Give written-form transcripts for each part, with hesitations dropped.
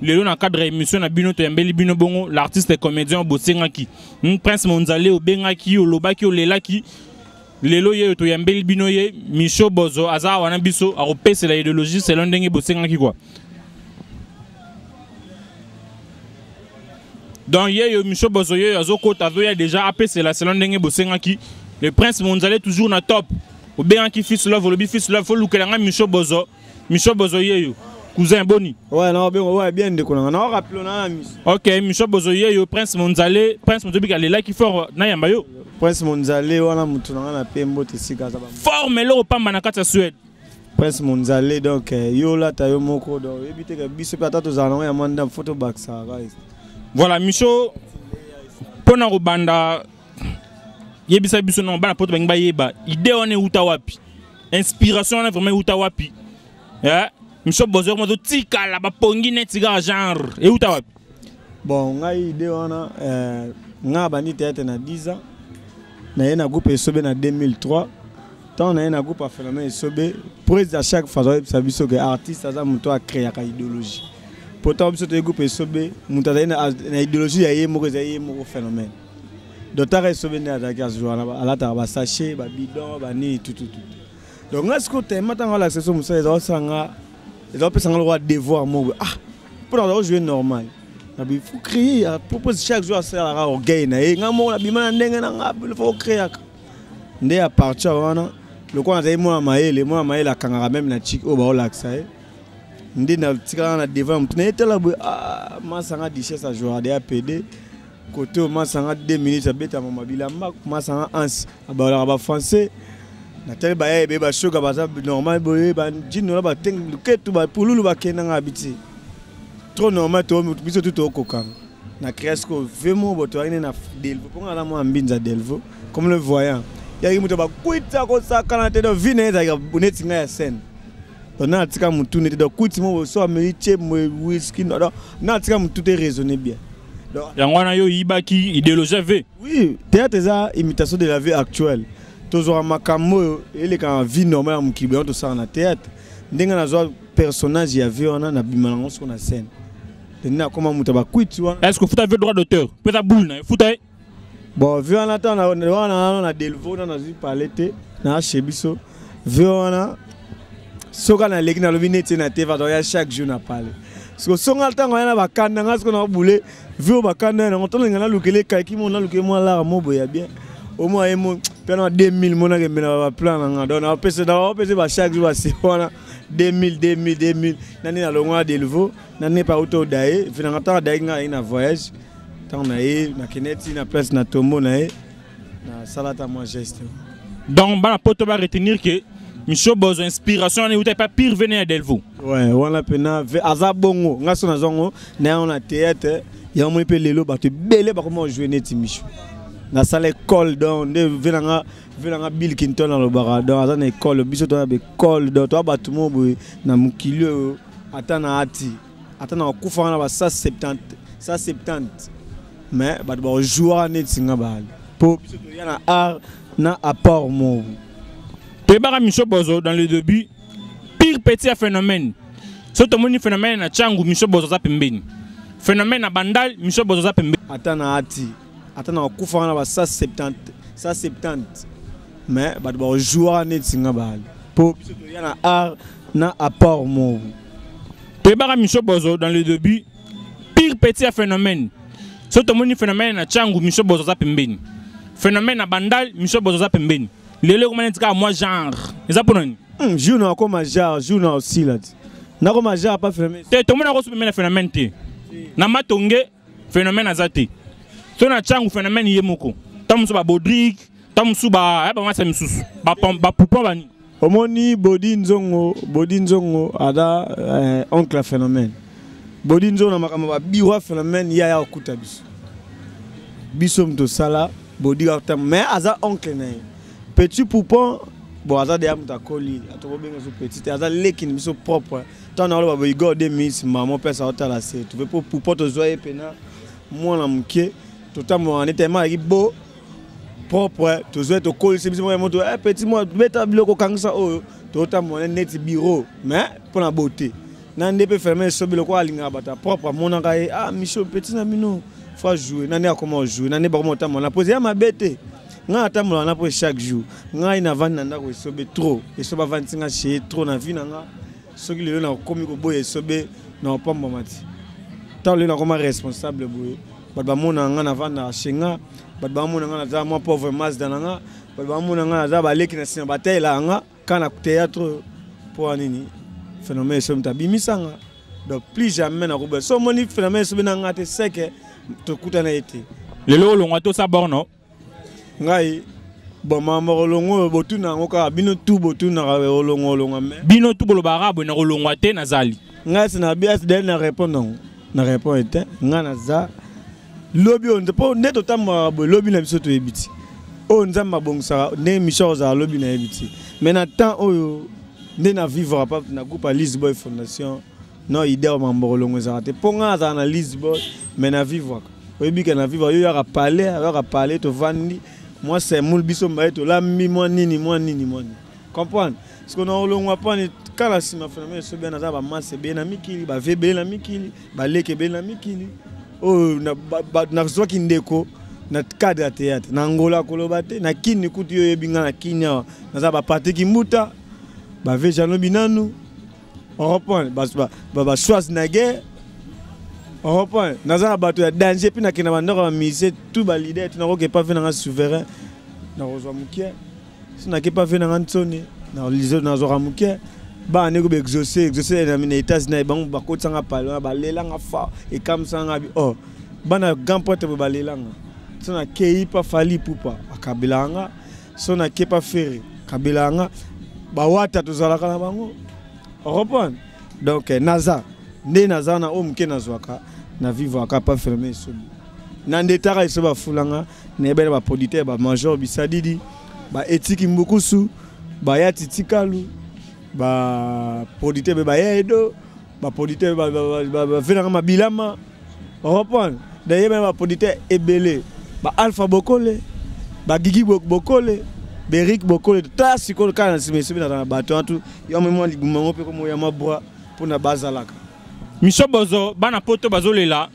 Lelo na cadre ya émission na bino, toyambeli bino bongo l'artiste comédien bosengaki, Prince Monzale. Obengaki, olobaki, olelaki. Lelo ye oyo toyambeli bino ye, Micho Bozo, aza awa na biso, akopesela idéologie selon ndenge bosengaki quoi. Donc ye yo Micho Bozo, ye oyo azokota, azoya déjà, apesela selon ndenge bosengaki. Le Prince Monzale toujours na top. Obengaki Fils Love, olobi: "Fils Love, olukela nga Micho Bozo." Micho Bozo ye yo. Cousin, boni? Ouais, na bengo, ouais, bien ndeko na nga. Na rappelé na miso. Ok, Micho Bozo ye yo, Prince Monzale. Prince Monzale alelaki fort na yamba yo. Prince Monzale wana mutu na nga na pembo te sika aza ba. Forme eloko pamba na kati ya Suède. Prince Monzale, donc yo lata yo moko, donc yebi te ke biso pe ata tozala nango ya mwa ndambo, faut tobakisaka kaka. Voilà, Micho, mpona kobanda, yebisa biso na bana poto bangi bayeba idée wana euta wapi, inspiration wana vraiment euta wapi? Eh, Micho Bozo mo totikala bapongi neti kaka genre, euta wapi? Bon, ngai idée wana, ngai abandi théâtre na 10 ans, naye na groupe Esobe na 2003. Ntango naye na groupe ya Phénomène Esobe, président à chaque fois azoyebisa biso ke artiste aza moto acréaka idéologie. Pourtant biso toye groupe Esobe, moto azali na idéologie ya ye moko, ezali ye moko Phénomène. Donc taka Esobe nde azalaki azwa, alataka basachet, babidon, banini, tututu. Donc ngai sikoyo tema ntango alakisa biso mosala, ezakosanga, ezakopesa nga lokola devoir moko. Ah, mpona aza kojouer normal, nabi faut créer. Propose chaque jour asalaka orgueil na ye, ngai moko nabima na ndenge na nga, faut créaka nde. À partir wana, lokola nazali mwana mayele, mwana mayele akangaka même na chik oyo baolakisa ye, nde natikala na devant motu na ye. Tala boye, ah, masanga Duchesse ajouaka deya pd kote oyo, masanga 2 minutes abetama mabilamba, masanga anse abalaka bafrançais. Natali baya ebe bashoka baza normal boye, banjino na batenge luketu bapululu bakendanga biti trop normal. To biso tu tokokanga na créa sikoyo vraiment bo toyaki nde na Delvo, mpo nga aza mwana mbinza Delvo. Comme le voyant, yaki moto bakwita kosakana te. Donc vie na ye ezalaka neti ngai ya scène. Donc na atika motu nete, donc kwiti mo so ameli tie whisky, donc na atika motu te raisonner bien. Donc yango wana yo oyibaki idéologie v. Oui, théâtre eza imitation de la vie actuelle. Tozwaka makambo oyo eleka na vie normale ya mokili, yango tosala na théâtre. Ndenge nazwa personnage ya vie wana, nabima nango soko na scène, ndenge nakoma moto ya bakwiti wana. Est ce que ofuta ve droit d'auteur mpo eza boule na ye, futa ye? Bon, vie wana, ntango wana wana na Delvo na nazwi pale te na chez biso. Vie wana, soki naleki, nalobi neti na te ya chaque jour na pale. Siko songa ntango aya na bakanda nga, siko na bule vie oyo bakanda ye nango, ntango nalukela ekaki mo, nalukeli mwa lara mo boye ya bien, omoi ye mo mpe na 2000 mo nakembe na baplan na nga. Donc napesa ba chaque jour base wana 2000, 2000, 2000. Nani nalongwa na Delvo, nani pa uta odaye vi nanga. Ntango adayaki, nga aye na voyage. Ntango na ye nakende ti na place na tombo na ye, nasala ata mwa geste. Donc bana poto ba retenir que Micho Bozo, inspiration wana euta epa pire vene ya Delvo. Ouais, wana mpena aza bongo. Nga so nazwa yango na yango na théâtre, yango moni mpe lelo bato ebele bakoma kojouer neti Micho. Nasala école, donc nde ve nanga Bill Clinton alobaka, donc aza na école, biso toza na baécole. Donc toza bato moko boye na mokili oyo, ata na ati, ata na kokufa wana ba 170, 170, mais bato bakojouaka neti nga baali, mpo biso toya na art na apport moko. Toyebaka Micho Bozo dans le début, pire petit ya Phénomène. So tomoni Phénomène na Ntiangu, Micho Bozo aza pembeni. Phénomène na Bandal, Micho Bozo aza pembeni. Ata na ati, ata na kokufa wana ba 170, 170, mais bato bakojouaka neti nga baali, mpo biso toya na art na apport moko. Toyebaka Micho Bozo dans le début, pire petit ya Phénomène. So tomoni Phénomène na Ntiangu, Micho Bozo aza pembeni. Phénomène na Bandal, Micho Bozo aza pembeni. Lelo ekoma neti kaka mwa genre, eza mpo nani? Jour na akoma genre, jour na osila ti nakoma genre pas Phénomène. Te, tomona ko so pembeni na Phénomène te. Na Matonge, Phénomène aza te. So na Ntiangu, Phénomène ye moko, ntango mosusu babodrik, ntango mosusu bamasa misusu, bapupon bani. Omoni Bodi Nzongo, Bodi Nzongo aza oncle ya Phénomène. Bodi Nzongo na makambo babiro ya Phénomène, ye aya kokuta biso, biso moto osala Bodi, mais aza oncle na ye. Petit Poupon, bon, aza deya moto akoli, atokobenga so petit te, aza leki na biso propre. Ntango na oloba boye, Igor Demis mama opesa otala se tuve, mpo Poupon tozwa ye mpena mwana moke, totambolaka nde tema azalaki bo. Propre tozwa, tokolisi biso moko moto, eh, petit moi beta biloko, kangisa oyo, totambola neti bureau, mais mpona beauté na nde mpe ferme Esobe lokola alingaka bato ya propre, amonaka ye: "Ah, Micho, petit na bino faut jouer." Na nde akoma ojouer, na nde bakoma otambola na pose ya mabe te. Ngai natambolaka na pose chaque jour. Ngai navandi na ndako Esobe trop, Esobe avandisi nga chez trop na vie na nga. Soki lelo nakomi koboya Esobe, na kopambwama ti ntango lelo nakoma responsable boye. Bato bamona nga navandaka chez nga, bato bamona nga naza mwa pauvre Mazda na nga, bato bamona nga naza baleki na nsima, batayelaka nga kaka na théâtre oyo. Mpo ya nini? Phénomène Esobe moto abimisanga, donc plus jamais nakoboya. So omoni phénomène Esobe na nga te, seke tokutana ye te. Lelo olongwa tosa borno? Ngai, bon, makambo kolongo oyo botuna yango kaka bino tu, botunaka olongo olongwa, mais Bino tu bolobaka boye, na kolongwa te, nazali. Ngai si na bi asi na répondre yango, na répondre te. Ngai naza lobi oyo mpo nde totambolaka boye, lobi na biso toyebi ti oyo Nzambe abongisaka ndenge mission kozala lobi, nayebi ti. Mais na temps oyo nde na vivre pa na groupe ya Lisboy Fondation, non, idée ya makambo kolongo ezalaka te, mpo ngai azala na Lisboy, mais na vivraka, oyebi ke na vivre yo yaka pale, yaka pale, tovandi mwa semoule, biso mbaye tolambi mwa nini, mwa nini, mwa nini, comprendre? Parce que na olongwa mpani kala nsima phénomène Esobe, naza bamasa ebele na mikili, bave ebele na mikili, baleki ebele na mikili oyo nazwaki ndeko na cadre ya théâtre na Angola, koloba te na Kini kutu. Yo oyebi nga na Kini awa naza bapatrik Mbuta, bave Jano Binanu, oreprendre baSchwarzenegger, oreprendre. Naza na bato ya danger mpe nakenda bandako ya bamusicien tout, baleader tu. Nakoki epa ve nanga Souverain, nakozwa mokie. So nakepa ve nanga Ntsoni, nazwaka mokie. Bana ndeko baexaucé, exaucé na États-Unis, bango bakotisanga pale wana, balelanga fa, ekamisanga bi oh, bana grand pote boye balelanga. So nakei pa Fally Ipupa, akabelaka nga. So nake pa Ferre, akabelaka nga. Bawata tozalaka na bango, reprendre. Donc naza nde naza na oyo moke nazwaka na vivre pa ferme Esobe na ndetaka Esobe afulanga. Nayebani baproducteur, bamajor Bisadidi, baetiki Mbukusu, baya Titikalu, baproducteur mpe baya Edo, baproducteur bavenaka Mabilama, reprendre. Nayebani baproducteur ebele, baalpha Bokole, bagigi Bokole, berik Bokole. Ta sikoyo kaka na nsima Esobe nazala na bato wana tu yo mwa libuma yango mpe komoya mwa bra mpona bazalaka. Micho Bozo, bana poto bazolela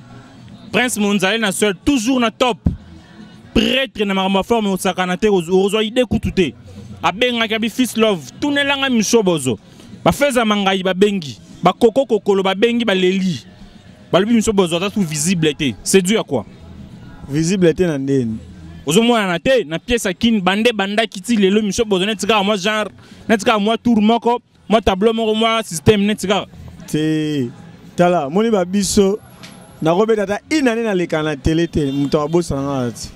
Prince Monzale na seul, toujours na top prêtre na makambo ya forme, osakana te, ozwa ide kutu te. Abengaki abi: "Fils Love, tunelanga Micho Bozo." Bafezama ngai babengi bakoko kokolo, babengi baleli, balobi Micho Bozo aza tout visible te. C'est dû à quoi? Visible te na ndeni? Ozomonana te na pièce ya Kini bande bandaki ti lelo. Micho Bozo neti kaka mwa genre, neti kaka mwa tour moko, mwa tableau moko, mwa système neti kaka. Te, tala, moni babiso nakobeta ata une année naleka na télé te, moto abosana nga ti,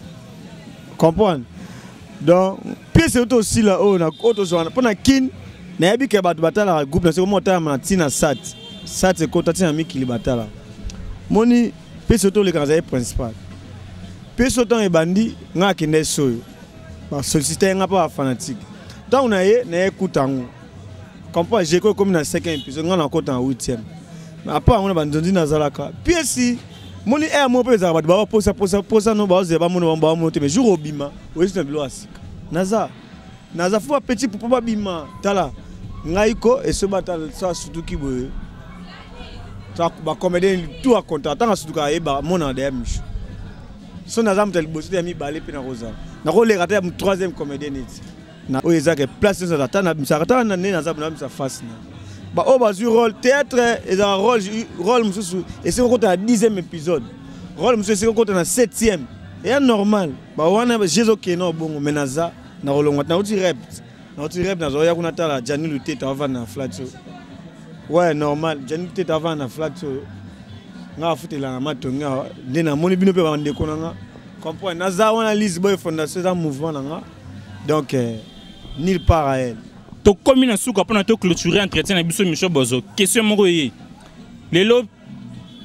comprendre? Donc pièce oyo tosila oyo, oyo tozwa mpo na Kine, nayebi ke bato batalaka groupe na soki otalama na ntina sat sat ekota ntina mikili batalaka. Moni pièce oyo toleka, nazali principal. Pièce oyo ntango ebandi, nga akende soyo basollicite nga mpo bafanatique. Ntango na ye naye kuta yango, comprend? Jeko ekomi na cinquième épisode, nga nakota na huitième. Apa yango na banzonzi nazalaka pièce. Moni aire moko mpe ezalaka, bato babaposa posa posa no baozela, bamona bamona te. Mais jour obima, oyesi na biloko ya sika. Naza fo bapetit popo babima. Tala ngai ko esoba, ata so asutuki boye, bacomédien tout akonta. Ntango asutuka, ayeba monaka deya Micho. So naza moto ya liboso te, ya mibale mpe nakozala, nakoleka te ya troisième comédien neti oyo ezaka place nyonso. Ata nabisaka, ata na nde naza nabisa face na baoyo bazwi rôle. Théâtre ezalaka rôle, rôle mosusu esika okota na 10e épisode, rôle mosusu esika okota na septième, eya normal. Bawana je ezokende obongo, mais naza na kolongwa. Nauti rep, nauti rep, nazoya kuna. Tala Jani Luteta avanda na flat oyo, ouais, normal. Jani Luteta avanda na flat oyo, nga afutelaka matongi awa. Nde namoni bino mpe bandeko na nga, comprendre? Naza wana Lisboy Fondation eza mouvement na nga, donc nulle part à elle. Tokomi na suka mpona toclôturer entretien na biso. Micho Bozo, question moko ye lelo: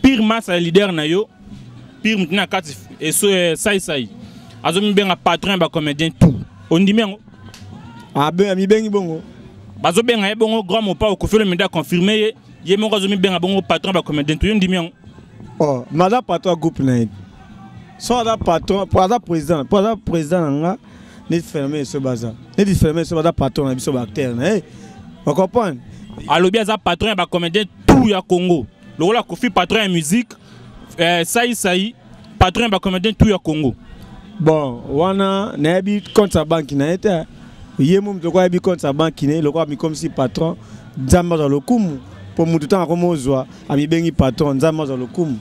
pire masa ya leader na yo, pire motu na kati eso saisai azomibenga patron ya bacomédien tout, ondimi yango? Abe amibengi bongo? Bazobenga ye bongo. Grand mopa Okofi Olomide aconfirme ye, ye moko azomibenga bongo, patron ya bacomédien tout. Yo ndimi yango? Oh, mais aza patron ya groupe na ye. So aza patron po aza président, po aza président na nga. Neti phénomène Esobe aza, neti phénomène Esobe aza patron na biso baacteur na ye, ocomprendre? Alobi aza patron ya bacomédien tout ya Congo, lokola Kofi patron ya musique, Sai Sai patron ya bacomédien tout ya Congo. Bon, wana nayebi compte ya banque na ye te. Ye mo moto ayebi compte ya banque na ye, lokola mikomisi patron, Nzambe azwa lokumu. Mpo motu ntango akoma ozwa amibengi patron, Nzambe azwa lokumu.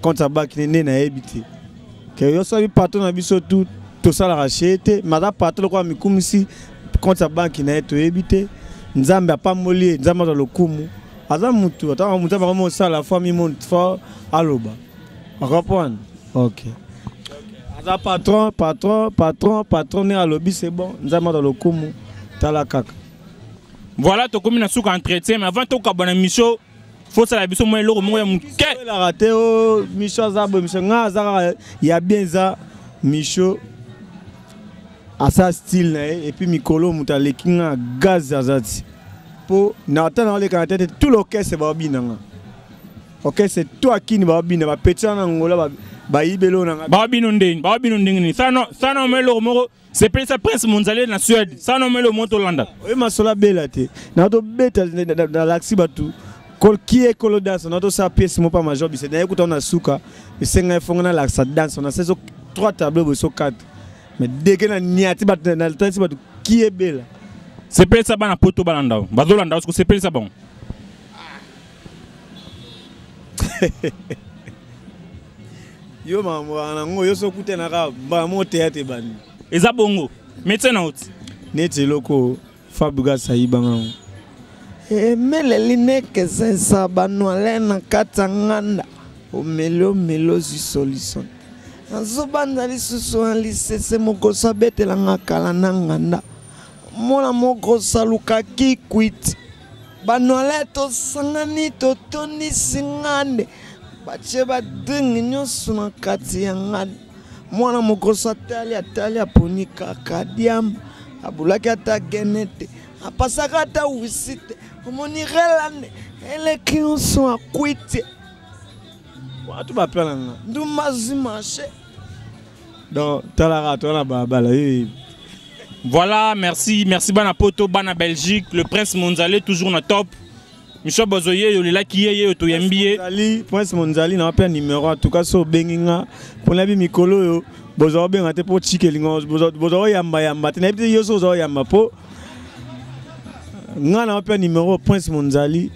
Compte ya banque na ye nde nayebi te. Ke yo soki patron na biso tout tosalaka chez te, mais aza patron lokola mikumisi, compte ya banque na ye toyebi te. Nzambe apamboli ye, Nzambe azwa lokumu. Aza mutu, atanga mutu akoma osala fo amimoni fo aloba. Ocomprendre? Ok. Aza patron, patron, patron, patron ndenge alobi, c'est bon. Nzambe azwa lokumu, tala kaka. Voilà, tokomi na suka entretien, mais avant tokabwana mission, faut sala biso mwa eloko moko ya moke. Elaka te o Micho aza boye, Micho nga aza kaka ya bien, eza Micho asa style na ye. Et puis mikolo moto aleki nga gaz aza ti mpo na ata na oleka na tete, tout l'orchestre baobina nga, orchestre tout akini baobina, bapeti wana Angola bayibeli oyo na nga. Baobino ndenge, baobino ndenge nini? Sana sana mwa eloko moko sepelisa Prince Monzale na Suède. Sana mwa eloko moko tolanda. Oyo masolo abela te, na tobeta nalakisi bato ki ekolo danse na tosala pièce moko pa major bise naye kuta na suka esenga efonga nalakisa danse na saison 3 tableau boye so 4, mais deke na niati bato natalisi bato ki ebela. Sepelisa bana poto balanda, bazolanda osiko, sepelisa bango. Yo makambo wana nango yo so okutanaka mbala moko théâtre ebandi. Eza bongo médecin na oti. Neti eloko Fabregas ayibanga ngo. Emeleli nekesesa banwale na kati ya nganda, omeli omeli ozwi solution. Nazobanda lisusu na lisese mokoso abetelanga kala na nganda, mwana moko salukaki kwiti, banwale tosangani totondisi ngande, batie badringi nyonso na kati ya nganda. Mwana mokoso atali atali aponi kaka diamba, abulaki ata gene te, apasaka ata wisi te, omoni relande eleki nyonso akwiti. Bato bapela nga ndumba zwi marché. Donc talaka toza na balabala ye. Voilà, merci, merci bana poto, bana Belgique, le Prince Monzale toujours na top. Michel Bozoye, yo lelaki ye, ye toyembi ye. Monzali, Prince Monzali na mpe numéro, en tout cas so obengi nga mpona bi mikolo oyo bozwa obenga te mpo tike elingo bozwa oyamba yamba te, nayebi te yo so ozwa oyamba mpo nga na mpe numéro Prince Monzali,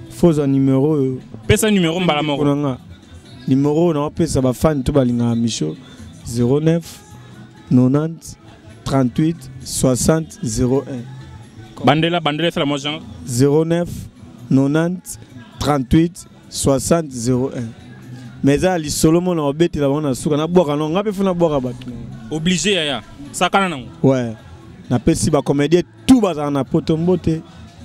fo ozwa numéro oyo. Pesa numéro mbala moko. Na nga numéro oyo naopesa bafani to balingaka Micho, 09 90 38 60 01. Bandela, bandela, esala mwa genre. 09 90 38 60 01. Mais eza lisolo mona obetela bango na suka, nabwaka no nga mpe fo nabwaka bato. Obligé yaya, sakana nango. Ouais, napesi bacomédien tout bazala na poto mbote,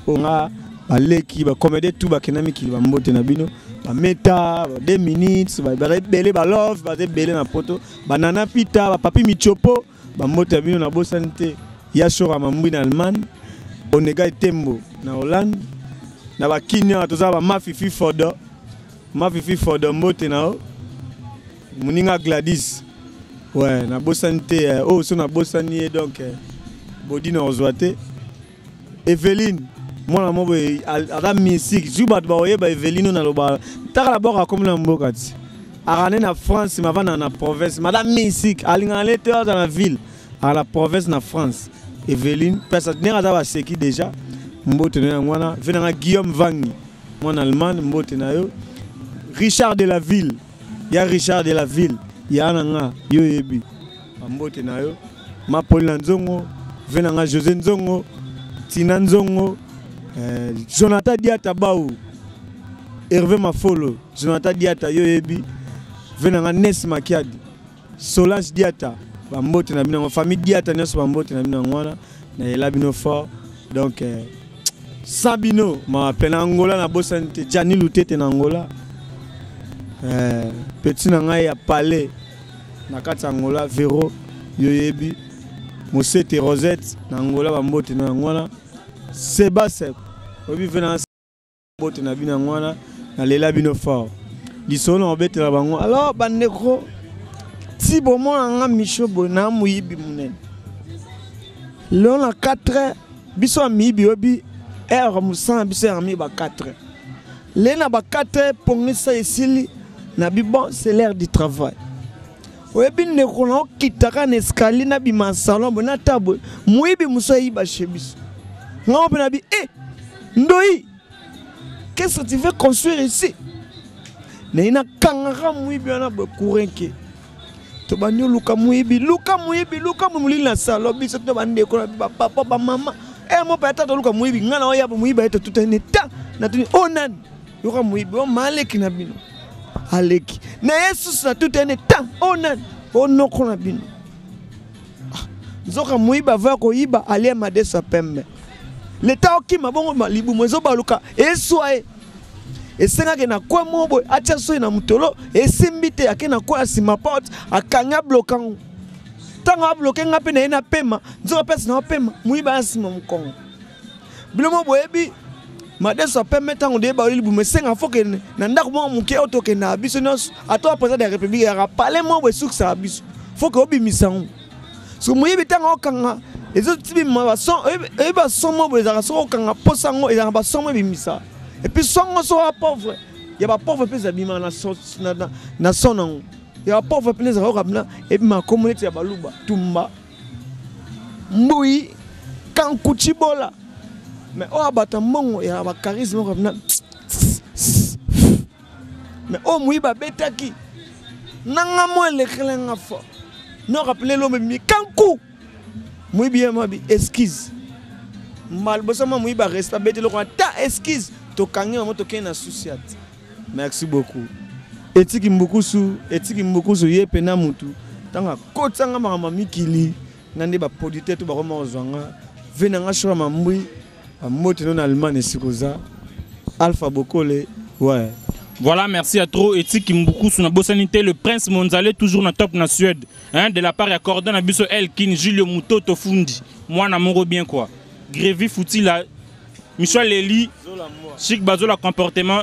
nga baleki bacomédien tout bakenda mikili, bambote na bino, bameta ba 2 minutes, baza ebele, balove baza ebele na poto, banana pita, bapapi michopo, bambote ya bino. Nabosani te ya Shora Mambwi na Allemagne, Onega Etembo na Hollande, na bakini awa toza bamafifi fodo, mafifi fodo, mbote na yo moninga Gladys. Ouais, nabosani te oyo so nabosani ye, donc bodi na kozwa te. Eveline mwana moko boye aza mystique, zu bato bakoyeba Eveline oyo naloba taka na boko akomi na mboka ti akande na France, ma avanda na province, ma aza mystique, alingaka ne te aza na ville, aka na province na France. Eveline pesa ndenge aza baseki déjà, mbote na yango wana. Ve nanga Guillaume Vangi mwana Allemagne, mbote na yo. Richard de la ville, ya Richard de la ville ya na nga yo oyebi, bambote na yo. Mapoli na Nzongo, ve na nga José Nzongo, Tina Nzongo, Jonathan Diata Bau, Hervé Mafolo, Jonathan Diata yo oyebi, ve na nga Nes Makiadi, Solange Diata, bambote na bino yango, famille Diata nyonso, bambote na bino yango wana, nayela bino fort. Donc sans bino mape na Angola nabosani te Jani Lutete na Angola, petit na ngai ya palais na kati ya Angola, Vero yo yebi, Mosete Rosette na Angola, bambote na yango wana. Sebase oyebi ve na mbote na bino yango wana, nalela bino fort. Lisolo na obetela bango alors bandeko ti bomona nga Micho boye na moyibi monene. Lelo na 4 heures biso ya miyibi oyebi heure mosala na biso ya miyibi ba 4 heures. Lelo na ba 4 heures pongisa esili na bi bon c'est l'heure du travail. Oyebi ndeko na okitaka na escalier na bima salon boye na ta boye moyibi mosusu ayiba chez biso. Nga mpe na bi eh ndoyi qu'est-ce que tu veux construire ici? Naye nakangaka moyibi wana boye courant ke tobandi oluka moyibi luka moyibi luka molili na salo biso to bandeko na bapapa bamama e eh, mope ata toluka moyibi ngai na oya moyibi aye totutani ta natuni o oh, nani yoka moyibi o oh, maleki na bino aleki na ye susu natutani ta o oh, nani o noko na bino ah, nzoka moyibi ava koyiba alia madeso ya pembe leta okima bongo libumu ezobaluka eswa ye esengaki na kwe moko boye atya soi na motolo esimbi te ake na kwe ya nsima porte akangi abloka ngo ntango abloke nga mpe na ye na pema nzoka mpesi na opema moyiba ya nsima mokongo bino mo boyebi madeso ya pembe ntango de baoli libumu esenga fo kende na ndako moko moke oyo tokendaka biso nyonso ata président de la république yaka palais moko boye esukisaka biso fo ke obimisa yango soki moyibi ntango okanga ezotibima bason oyebi bason moko boye ezalaka soki okanga mposa yango ezalaka bason moko ebimisa epuis songo soko ya pauvre ya bapauvre mpe ezabima na son yango ya bapauvre mpe ezalaka oyoka bina ebima nkombo neti ya baluba tumba mbui kankuchibola mais oyo abata mbongo ya bacharisme oyoka bina mais oyo moyibi abetaki nanga mo elekela nga fort no rappele lombe mi kanku moyibi ye mabi excuse mbala liboso ma moyibi areste abeti eloko ata excuse tokangi bango tokei na susiat merci beaucoup etiki mbukusu etiki mbukusu ye mpena mutu ntango akotisa nga makambo ya mikili nga nde baproducteur to bakoma kozwa nga ve na nga shora mambwi Mbote no na Allemagne esika oza. Alpha Bokole, ouais. Voilà, merci à trop. Etiki Mbukusu na Bossanité, le prince Monzale, toujours na top na Suède. Hein, de la part ya Cordon na biso Elkin, Julio Mutoto Fundi. Moi na moro bien quoi. Grévy Foutila, Michel Eli, Chic Bazola comportement,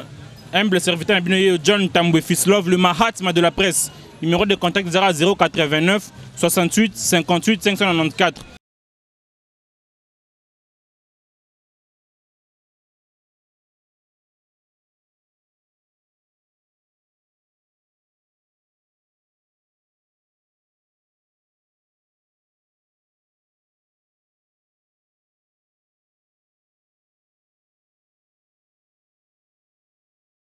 humble serviteur na bino John Tambwe Fislov, le Mahatma de la presse. Numéro de contact 089 68 58 594.